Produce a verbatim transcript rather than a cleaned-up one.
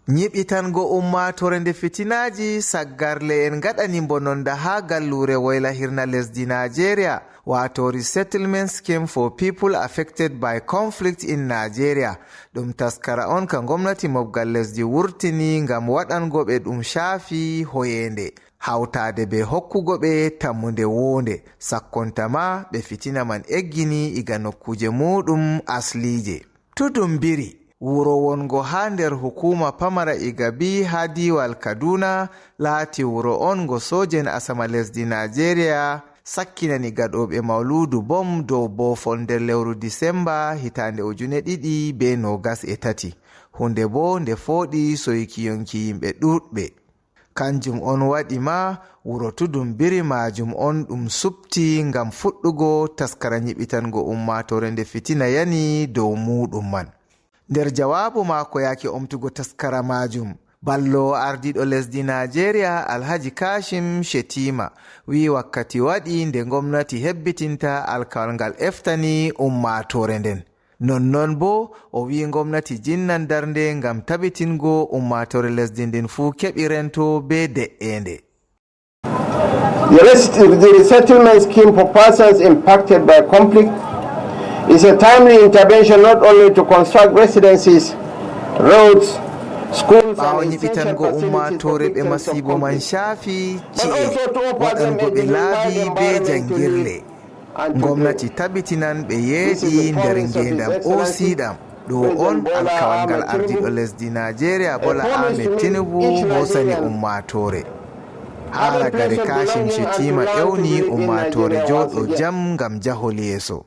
Nyiɓitango ummaatoore nde fitinaaji, saggarle en ngaɗani mbononda haa galluure woyla hirna lesdi Naajeeriya, waato Resettlement Scheme for People Affected by Conflict in Nigeria. Ɗum taskara on ka ngomnati mobgal lesdi wurtini ngam waɗango ɓe ɗum caafi hoyeende, hawtaade bee hokkugo ɓe tammunde woonde, sakkonta ma ɓe fitina man eggini iga nokkuuje muuɗum asliije. Tudun Biri, wuro wongo haa nder hukuuma pamara Igabi haa diiwal Kaduna, laati wuro on ngo sooje'en asama lesdi Naajeeriya sakkinani gaɗooɓe mawluudu bom dow boofol nder lewru Disemba hitaande ujune ɗiɗi bee noogas e tati. Huunde boo nde fooɗi soyki yonki yimɓe ɗuuɗɓe. Kanjum on waɗi ma wuro Tudun Biri maajum on ɗum suɓti ngam fuɗɗugo taskara nyiɓitango ummaatoore nde fitina yani dow muuɗum man. Nder jawaabu maako yaake omtugo taskara maajum, balloowo ardiiɗo lesdi Naajeeriya Alhaji Kashim Shettima wi'i wakkati waɗi nde ngomnati hebbitinta alkawal ngal eftani ummaatoore nden. Nonnon boo o wi'i ngomnati jinnan darnde ngam tabitingo ummaatoore lesdi ndin fuu keɓi rento bee de'eende. The rest- the resettlement scheme for persons impacted by conflict is a timely intervention not only to construct residences, roads, schools, ɓaawo and essential nyiɓitango facilities for ummaatoore ɓe victims of masiibo man conflict, caafi but ci'e, also to offer them waɗango a ɓe genuine laabi bee environment to jangirle. Ngomnati tabitinan ɓe yeeɗi nder ngeendam oosiiɗam. Ɗo on alkawal ngal ardiiɗo lesdi Naajeeriya Bola Ahmed Tinubu hosani ummaatoore. Haa ragare Kashim Shettima ewni ummaatoore jooɗo jam ngam jahol yeeso.